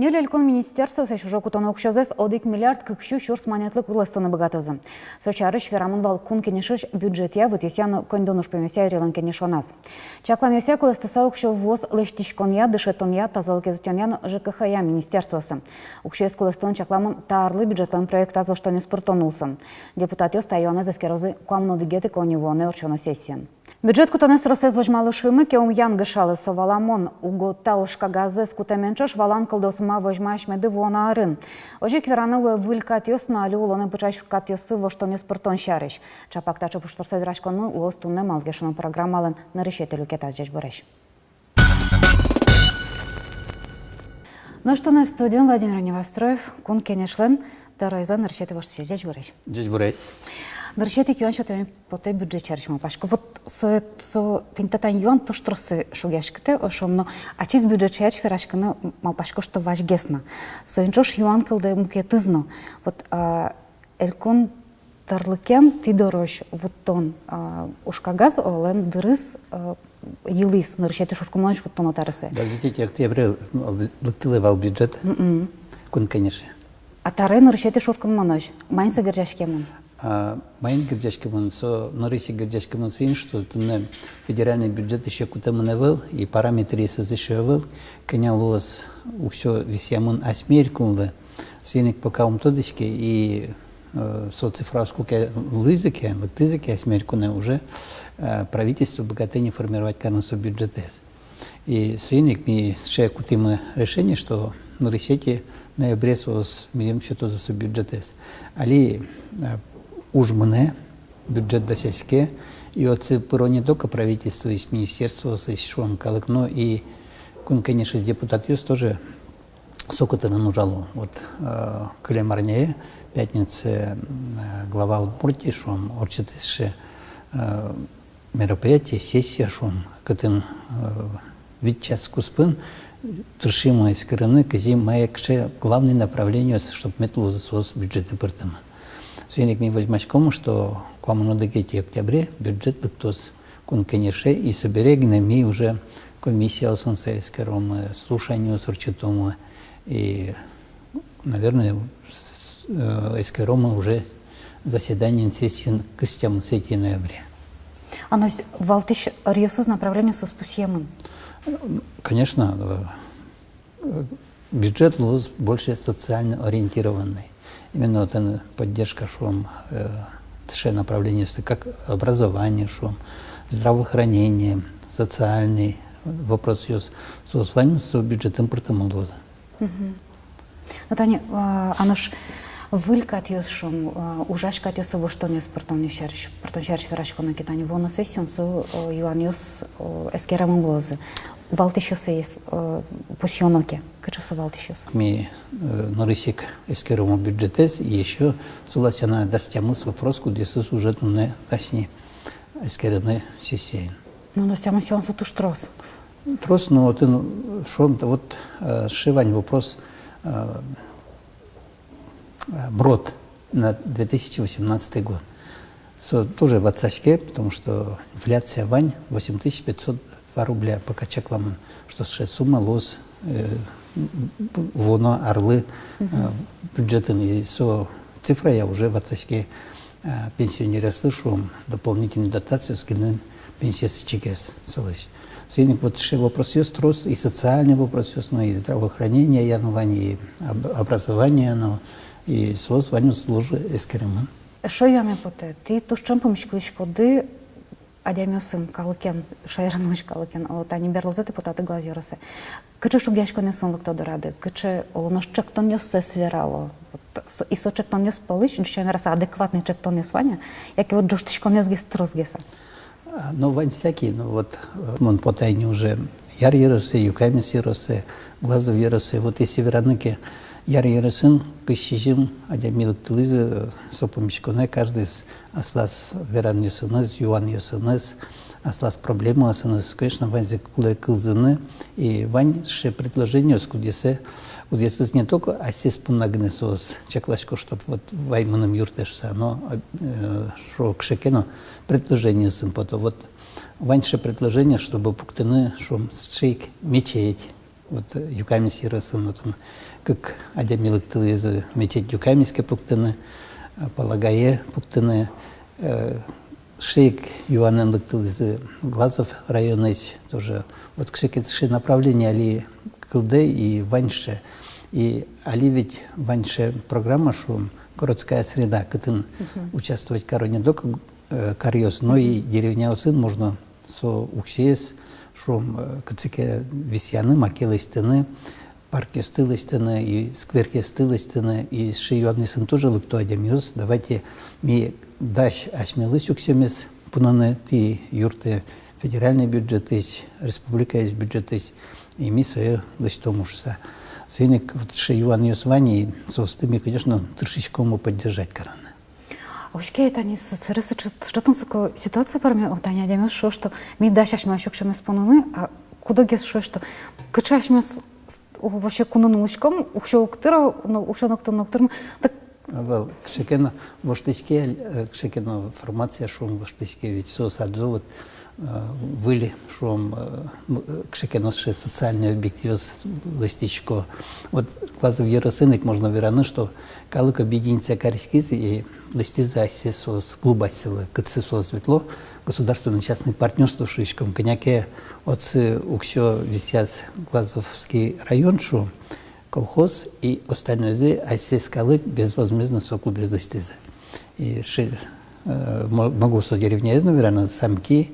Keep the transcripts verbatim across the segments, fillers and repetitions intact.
Ньыль элькун министерствоосысь уже кутоно уксёзэс одӥг миллиард кык сю сюрс манетлы кулэстыны быгатозы. Со сярысь верамын вал Кун Кенешысь бюджетъя, вытъёсъя но коньдон ужпумъёсъя эрилэн кенешоназ. Чакламъёсъя, кулэстыса уксё вуоз лэсьтӥськонъя, дышетонъя, тазалыкез утёнъя но ЖКХ-я министерствоосы. Уксёез кулэстыны чакламын та арлы бюджетлэн проектаз воштонъёс пыртон улсын. Депутатъёс та юанэз эскерозы куамын одӥгетӥ коньывуонэ ортчоно сессиын. Бюджет кутонэз тросэз возьмало шуимы ке, ум янгышалэ, со валамон. Уго та ужкагазэз кутэмен ӵош валан кылдоз, ма возьма асьмеды вуоно арын. Озьы ик вераны луэ выль катъёс но али улонэ пыӵась катъёсы воштонъёс пыртон сярысь. Чапак таӵе пуштросо вераськонмы луоз туннэ «Малы ке шуоно» программалэн нырысетӥ люкетаз. Ӟечбуресь! Нош туннэ студиын Владимир Невоструев, Кун Кенешлэн тӧроезлэн нырысетӥ воштӥсез. Ӟечбуресь! Ӟечбуресь! Нырысетӥ ик юан сётэме потэ бюджет сярысь малпасько. Вот со, со тӥни та тань юан туж тросэ шугъяськытэ, ошом но, ачиз бюджет сярысь вераськыны, малпасько, что вазьгес на. Соин ӵош юан кылдэ мукетыз но. Вот, а, элькун тӧрлыкен тӥ дорозь вуттон, а, ужкагаз, олэн дырыз, а, йылӥз, нырысетӥ шуркынмонозь вуттоно та арысэ. Дас витетӥ октябре, ну, лыктылэ вал бюджет Кун Кенеше. А та аре нырысетӥ шуркынмонозь. Маин со герӟаськемын? А, маин герӟаськемын? Со нырысь ик герӟаськемын соин, что туннэ федеральный бюджет ещё кутэмын ӧвӧл, и параметръёсыз ещё ӧвӧл, кӧня луоз уксё висъямын асьме элькунлы. Соин ик пока ум тодӥське, и, э, со цифраос куке луизы ке, лыктӥзы ке асьме элькунэ, уже, э, правительство быгатэ ини формировать карыны со бюджетэз. И соин ик ми сыӵе кутӥмы решение, что нырысетӥ ноябре соос милем сётозы со бюджетэз. Али, э, уж мынэ, бюджет дасяське, и отчы пыро не только правительствоысь, министерствоосысь, шуом, калык, но и Кун Кенешысь депутатъёс тоже со кытын ужало. Вот, э, кылем арняе, пятницае, э, глава Удмуртии, шуом, ортчытӥз сыӵе, э, мероприятие, сессия, шуом, кытын, э, вить час куспын тыршимы эскерыны, кызьы, мае кыӵе главный направлениос, чтоб мед луозы соос бюджетэ пыртэмын. Соин ик ми возьмаськомы, что куамын одӥгетӥ октябре бюджет лыктоз Кун Кенеше, и собере гинэ ми уже комиссиосын сое эскеромы, слушаниос ортчытомы, и, наверное, с-, э, эскеромы уже заседаниын, сессиын кызь тямысэтӥ ноябре. А но с-, валтӥсь ӧръёсыз, направлениосыз пусъемын? Конечно, э, бюджет луоз больше социально ориентированный. Именно вот, э, поддержка, шуом, э, сыӵе направлениосты, как образование, шуом, здравоохранение, социальный вопросъёс, соос ваньмыз со бюджетын пыртэмын луозы. Мгм. Но тани, а, а нош выль катъёс, шуом, а, ужась катъёсы воштонъёс пыртон сярысь, пыртон сярысь вераськоно ке, тани вуоно сессиын со, э, юанъёс, э, эскеремын луозы. Валтӥсьёссэ, э, пусъёно ке, кыӵе со валтӥсьёс? Ми, э, нырысь ик эскером бюджетэз, и ещё сюлэсь на дас тямыс вопрос, кудъёсыз уже туннэ дась ни эскерыны сессиын. Ну, дас тямыс юан со туж трос. Трос, но отын, шуом, та вот, э, сыӵе вань вопрос, э, э, МРОТ на две тысячи восемнадцатый год. Со тоже ватсаське, потому что инфляция вань, восемь тысяч пятьсот два рубля, пока чакламын, что сыӵе сумма луоз, э, вуоно арлы, э, бюджетын, и со цифрая уже ватсаське, э, пенсионеръёслы, шуом, дополнительной дотациос гинэ пенсиез ичигес солэсь. Соин ик вот сыӵе вопросъёс трос, и социальный вопросъёс, но и здравоохранение но вань, и об-, образование но, и соос ваньмыз уже эскеремын. Эшшо юаме потэ, тӥ туж ӵем пумиськылӥськоды адямиосын, калыкен, шаерын улӥсь калыкен, о, тани берлозэ тӥ потады Глаз ёросэ. Кыӵе шугъяськонъёсын лыктоды радэ, кыӵе, о, нош ӵектонъёссэс верало. Вот, со, и со ӵектонъёс пӧлысь, ӟуч сямен вераса, адекватный ӵектонъёс вань-а, яке вот ӝожтӥськонъёс гес тросгес-а? А, ну, вань всякие, ну, вот, э, мон потӥ ини уже Яр ёросэ, Юкаменск ёросэ, Глазов ёросэ, вот если вераны ке, Яр ёросын кызь сизьым адями лыктылӥзы, э, со пумиськонэ, каждыез аслаз веранъёсыныз, юанъёсыныз, аслаз проблемаосыныз, конечно, ваньзэ кулэ кылзыны, и вань сыӵе предложениос, кудъёссэ, кудъёсыз не только асьсэос понна гинэ соос чакласько, чтоб вот вай мыным юрттэ шуса, но, э, шуо, кыӵе ке но предложениосын пото. Вот вань сыӵе предложение, чтобы пуктыны, шуом, сыӵе ик мечеть, Вот, э, Юкаменск ёросын, вот, м, кык адями лыктылӥзы мечеть Юкаменске пуктыны, э, Полагае пуктыны, э, сыӵе ик юанэн лыктылӥзы Глазов районысь тоже. Вот кыӵе ке сыӵе направление али кылдэ и вань сыӵе. И али ведь вань сыӵе программа, шуом, «Городская среда», кытын участвовать каро не только, э, каръёс, но и деревняосын можно со уксёез, шуом, э, кытчы ке висъяны, маке лэсьтыны, паркъёсты лэсьтыны и скверъёсты лэсьтыны, и сыӵе юанъёсын тоже лыкто адямиос: давайте ми дась асьмелэсь уксёмес пуныны тӥ юртэ федеральный бюджетысь, республикаысь бюджетысь, и ми сое лэсьтом шуыса. Соин ик вот сыӵе юанъёс вань, и соосты ми, конечно, тыршиськомы поддержать карыны. Учке, тани с-, сыӵе, сыӵе, сыӵе тунсыко ситуация пӧрме, вот, тани адямиос шуо, что ми дась асьмелэсь уксёмес пуныны, а куд-огез шуэ, что кыӵе асьмеос, с-, с-, у, вообще кунын улӥськом, уксё уг тыро, но уксё но уг тыр, но уг тыр, но. Так. А, вал, кыӵе ке но воштӥське, э, кыӵе ке но формация, шуом, воштӥське, ведь соос адӟо, вот, э, выль, шуом, э, м, э, кыӵе ке но сыӵе социальный объектъёс лэсьтӥсько. Вот Глазов ёросын ик можно вераны, что калык объединиться кариськиз и лэсьтӥзы асьсэ соос клуб асьсэлы, кытчы соос ветло, государственно-частный партнёрство шуиськом. Кӧня ке отчы уксё висъяз Глазовский район, шуом, колхоз, и остальнойзэ асьсэос калык безвозмездно со клубез лэсьтӥзы. И сыӵе, э, мо-, могу со деревняез но вераны, Самки,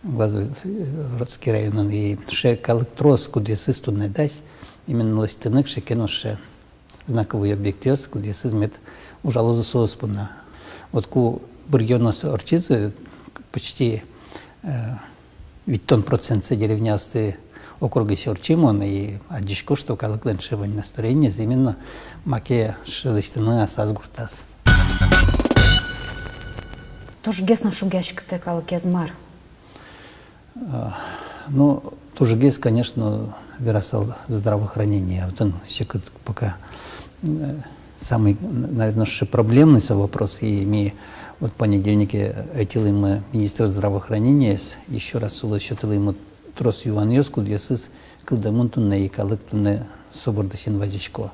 Глазовский районын, и сыӵе калык трос, кудъёсыз туннэ дась именно лэсьтыны кыӵе ке но сыӵе знаковой объектъёс, кудъёсыз мед ужалозы соос понна. Вот ку быръёнъёс ортчизы, почти, э, витьтон процентсэ деревняосты округысь ортчи мон, и адӟисько, что калыклэн сыӵе вань настроениез именно маке сыӵе лэсьтыны асьсэ гуртаз. Тужгес но шугъяськытэ калыкез, мар? А, ну, тужгес, конечно, верасал здравоохранение. Вот он секыт пока, э, самый, н-, наверное, сыӵе проблемный со вопрос. И ми вот понедельнике ӧтьылӥмы министр здравоохранения, ещё раз солы сётылӥмы трос юанъёс, кудъёсыз кылдэмын туннэ, и калык туннэ со бордысен вазиське.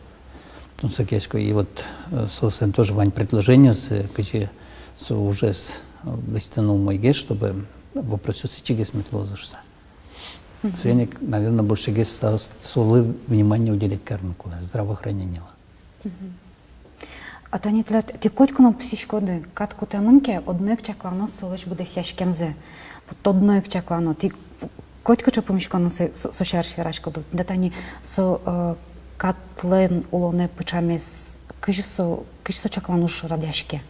Тунсыкъяське. И вот, э, соослэн тоже вань предложениос, э, кызьы со ужез, э, лэсьтыны умойгес, чтобы вопросъёс ичигес мед луозы шуыса. Мгм. Соин ик, наверное, большегес со-, солы внимание уделить карыны кулэ, здравоохранениелы. Мгм. А тани тӥляд, тӥ котьку но пусйиськоды, кат кутэмын ке, одно ик чаклано солэсь быдэсъяськемзэ. Вот одно ик чаклано. Тӥ котькыӵе пумиськонын со, со, со сярысь вераськоды. Да тани со, э, катлэн улонэ пыӵамез, кызьы со, кызьы со чаклан уж радъяське?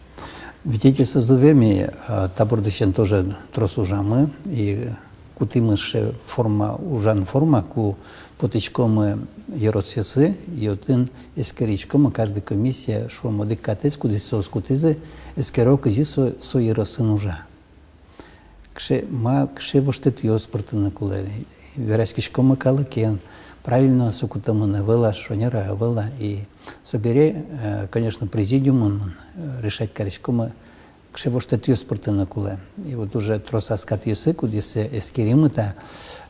Витетӥ созыве ми, э, та бордысен тоже трос ужамы, и кутӥмы сыӵе форма, ужан форма, ку потӥськомы ёросъёсы, и отын эскериськомы, каждый комиссия, шуом, одӥг катэз, кудӥз соос кутӥзы, эскеро, кызьы со, со ёросын ужа. Кыӵе, ма, кыӵе воштэтъёс пыртыны кулэ, вераськиськомы калыкен, правильно со кутэмын-а, ӧвӧл-а, шонер-а, ӧвӧл-а. И собере, э, конечно, президиумын, э, решать кариськомы, кыӵе воштэтъёс пыртыны кулэ. И вот уже трос ас катъёсы, кудъёссэ эскеримы та,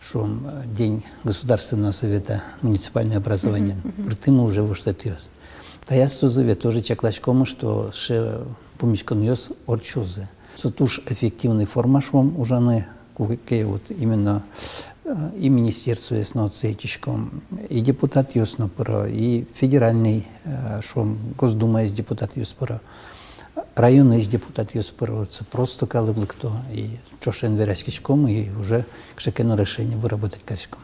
шуом, э, День государственного совета муниципального образования, мгм, мгм, пыртӥмы уже воштэтъёс. Таяз созыве тоже чакласькомы, что сыӵе пумиськонъёс ортчозы. Со туж эффективный форма, шуом, ужаны, куке вот именно, э, и министерствоез но отчы ӧтиськом, и депутатъёс но пыро, и федеральный, э, шуом, Госдумаысь депутатъёс пыро, районысь депутатъёс пыро, отчы просто калык лыкто, и ӵошен вераськиськом, и уже кыӵе ке но решение выработать кариськом.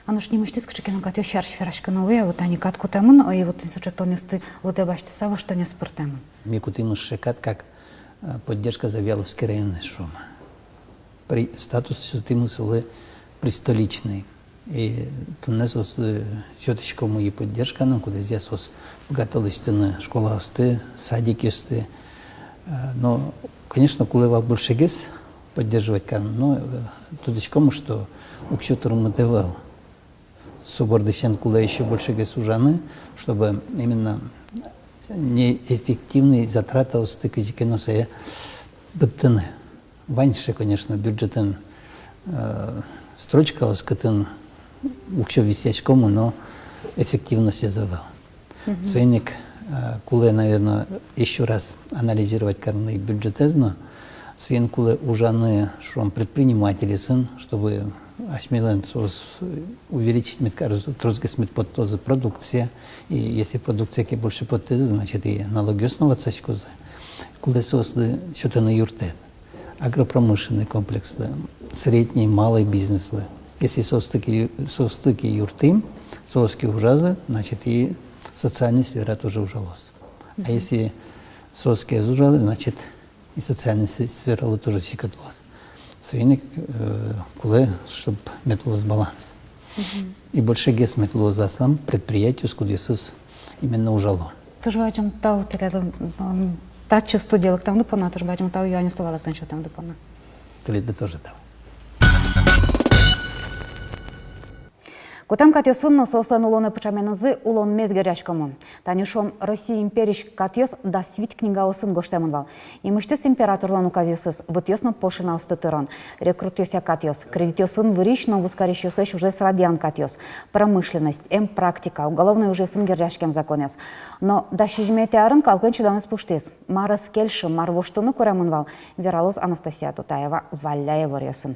А нош нимысьтыз кыӵе ке но катъёс сярысь вераськыны луэ, вот тани кат кутэмын, и вот сыӵе тонъёсты лыдэ басьтыса, воштонъёс пыртэмын. Ми кутӥмы сыӵе кат, как, э, поддержка Завьяловский районэз, шуом. При-, статус сётӥмы солы пристоличный. И туннэ соослы сётӥськомы и поддержка но, кудӥзъя соос быгато лэсьтыны школаосты, садикъёсты. Э, но, конечно, кулэ вал большегес поддерживать карыны, но, э, тодӥськомы, что уксё тырмыт ӧвӧл. Со бордысен кулэ ещё большегес ужаны, чтобы именно неэффективный затратаосты кызьы ке но сое быдтыны. Вань сыӵе, конечно, бюджетын, э, строчкаос, кытын уксё висъяськомы, но эффективностез ӧвӧл. Соин ик, э, кулэ, наверно, ещё раз анализировать карыны бюджетэз но, соин кулэ ужаны, шуом, предпринимательёсын, чтобы асьмелэн соос, э, увеличить мед карозы, тросгес мед поттозы продукция, и если продукция ке больше поттӥзы, значит, и налогъёс но ватсаськозы. Кулэ соослы сётыны юрттэт. Агропромышленный комплекслы, средний, малый бизнеслы. Если соосты ке, соосты ке юрттӥм, соос ке ужазы, значит, и социальный сфера тоже ужалоз. А если соос ке ӧз ужалэ, значит, и социальный с-, сфералы тоже секыт луоз. Соин ик, э, кулэ, чтоб мед луоз баланс. И большегес мед луоз аслам предприятиос, кудъёсыз именно ужало. Туж бадӟым тау тӥледлы, м, татчы студие лыктэмды понна, туж бадӟым тау юанъёслы валэктон сётэмды понна. Тӥледлы тоже тау. Кутэм катъёсын но соослэн улонэ пыӵаменызы улонмес герӟаськомы. Тани, шуом, Россия империысь катъёс дас вить книгаосын гожтэмын вал. Нимысьтыз императорлэн указъёсыз, вытъёс но пошлинаосты тырон, рекрутъёсъя катъёс, кредитъёсын вырись но вузкарисьёслэсь ужез радъян катъёс, промышленность, эмпрактика, уголовной ужъёсын герӟаськем законъёс. Но дас сизьыметӥ арын калыклэн чиданэз пуштӥз. Мар ӧз кельшы, мар воштыны куремын вал, вералоз Анастасия Тутаева валляй иворъёсын.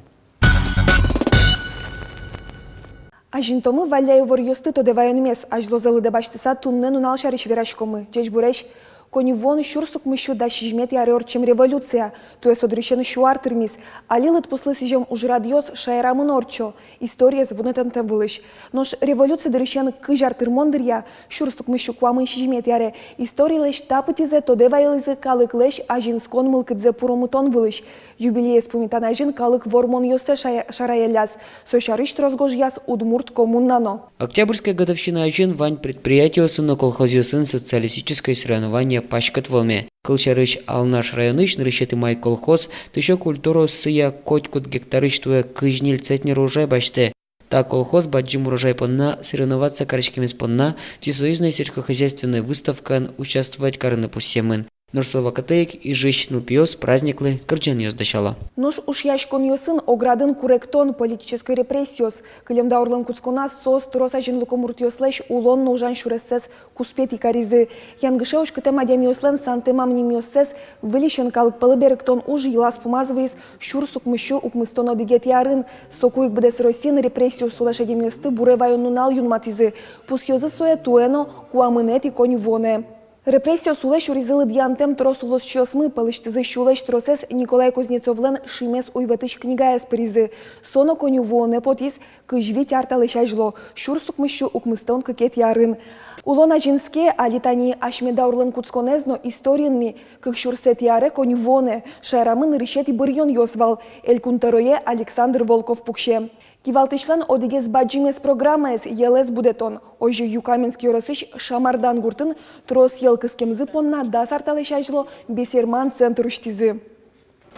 Азинтомы валляй иворъёсты тодэ ваёнмес, азьлозэ лыдэ басьтыса, туннэ нунал сярысь вераськомы. Ӟечбуресь! Коньывуон сюрс укмыссю дас сизьыметӥ аре ортчем революция, туэ со дырысен сю ар тырмиз. Али лыдпуслы сӥзем ужрадъёс шаерамы но ортчо, историез вунэтэмтэм вылысь. Нош революция дырысен кызь ар тырмон дыръя, сюрс укмыссю куамын сизьыметӥ аре, историлэсь та пытьызэ тодэ вайылӥзы калыклэсь азинскон мылкыдзэ пуромытон вылысь. Юбилеез пумитан азьын калык вормонъёссэ шая-, шараялляз. Со сярысь трос гожъяз «Удмурт коммуна» но. Октябрьской годовщина азьын вань предприятиосын но колхозъёсын социалистической соревнование паськыт вӧлме. Кылсярысь, Алнаш районысь нырысетӥ «Май» колхоз тысё культураоссыя котькуд гектарысь туэ кызь ньыль центнер урожай басьтэ. Та колхоз бадӟым урожай понна соревноваться кариськемез понна всесоюзной сельскохозяйственной выставкаын участвовать карыны пусъемын. Нош со вакытэ ик Ижысь нылпиос праздниклы кырӟанъёс дасяло. Нош ушъяськонъёсын оградын куректон, политической репрессиос. Кылем даурлэн кутсконаз соос трос азинлыко муртъёслэсь улон но ужан сюрессэс куспетӥ каризы. Янгыше уськытэм адямиослэн сантэмам нимъёссэс выльысен калык пӧлы берыктон уж йылаз-пумаз вуиз сюрс укмыссю укмыстон одӥгетӥ арын. Соку ик быдэс Россиын репрессиос улэсь адямиосты буре ваён нунал юнматӥзы. Пусъёзы сое туэ но, куамынэтӥ коньывуонэ. Репрессиос улэ сюризы лыдъянтэм трос улосчиосмы, пӧлысьтызы сюлэсь тросэз Николай Кузнецовлэн «Шимес уйвӧтысь» книгаез пыризы. Со но коньывуонэ потӥз кызь вить ар талэсь азьло, сюрс укмыссю укмыстон кыкетӥ арын. Улон азинске, али тани асьме даурлэн кутсконэз но историын ни. Кык сюрсэтӥ аре коньывуонэ шаерамы нырысетӥ быръёнъёс вал, Элькун тӧрое Александр Волков пуксе. Кивалтӥсьлэн одӥгез бадӟымез программаез — йӧлэз будэтон. Озьы Юкаменск ёросысь Шамардан гуртын трос йӧл кыскемзы понна дас ар талэсь азьло бесерман центр усьтӥзы.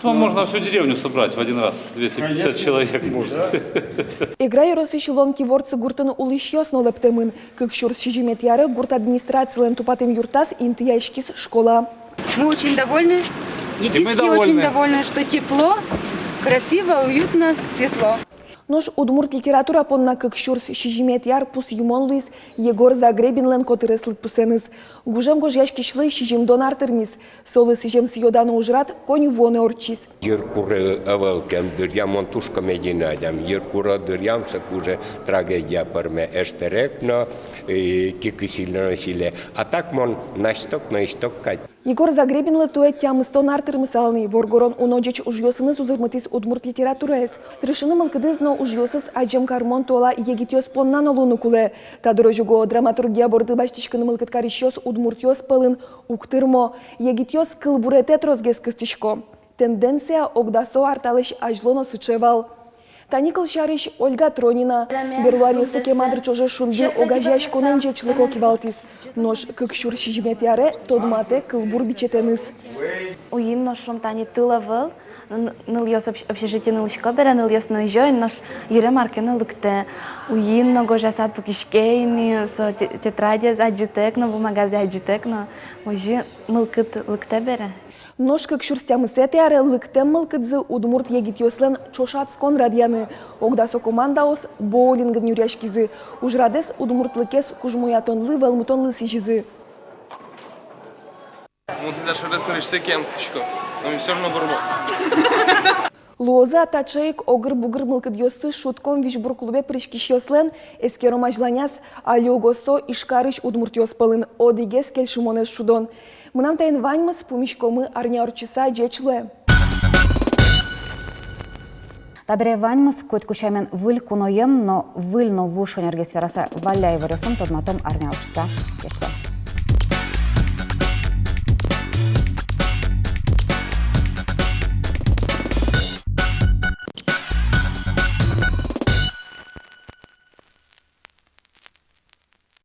Там можно всю деревню собрать в один раз, двести пятьдесят человек. Конечно, можно. Эгра ёросысь Лонки-Ворцы гуртын улӥсьёс но лэптэмын. Кык сюрс сизьыметӥ аре гурт администрацилэн тупатэм юртаз интыяськиз школа. Мы очень довольны. И мы довольны. Детишки очень довольны, что тепло, красиво, уютно, светло. Нош удмурт литература понна кык сюрс сизьыметӥ ар пусйымон луиз Егор Загребинлэн котырес лыдпусэныз. Гужем гожъяськисьлы сизьымдон ар тырмиз. Солы сӥзем сӥё-дано ужрад коньывуонэ ортчиз. Йыркур ӧвӧл ке дыръям, мон туж комедийный адями. Йыркур дыръям, соку уже трагедия пӧрме, эштэрег но, э, кыкысиллы но сӥле. А так мон насток но исток кадь. Егор Загребинлы туэ тямыстон ар тырмысал ни. Воргорон уно ӟеч ужъёсыныз узырмытӥз удмурт литератураез. Тыршыны мылкыдыз но ужъёсыз адӟем кармон туала егитъёс понна но луыны кулэ. Та дырозь уго драматургия борды басьтӥськыны мылкыд карисьёс удмуртъёс пӧлын уг тырмо. Егитъёс кылбуретэ тросгес кыстӥсько. Тенденция ог дасо ар талэсь азьло но сыӵе вал. Тани кылсярысь, Ольга Тронина, берло аръёсы Кема дыр ӵоже «Шунды» огазеяськонэн ӟечлыко кивалтӥз. Нош кык сюрс сизьыметӥ аре тодматэ кылбур бичетэныз. Уйин но, шуом, тани тыл ӧвӧл, н-, нылъёс общ-, общежитиын улӥсько бере, нылъёс но изё ини, нош йыре мар ке но лыктэ. Уйин но гожъяса пукиське ини, со те-, тетрадез адӟытэк но, бумагазэ адӟытэк но, озьы мылкыд лыктэ бере. Нош кык сюрс тямысэтӥ аре лыктэм мылкыдзы удмурт егитъёслэн ӵошатскон радъяны. Огдасо командаос боулингын нюръяськизы. Ужрадэз удмуртлыкез кужмоятонлы, вӧлмытонлы сӥзизы. Мон тӥляд шорез нырысьсэ киям кутӥсько, но ми всё равно вормом. Луозы-а таӵе ик огыр-бугыр мылкыдъёссы «Шудком» визьбур клубе пыриськисьёслэн? Эскером азьланяз. Али уго со Ижкарысь удмуртъёс пӧлын одӥгез кельшымонэз шудон. Мынам таин ваньмыз, пумиськомы арня ортчыса. Ӟеч луэ. Табере ваньмыз. Котьку сямен выль куноен но выль но вуж шонергес вераса, валля иворъёсын тодматом арня ортчыса. Ӟеч луэ.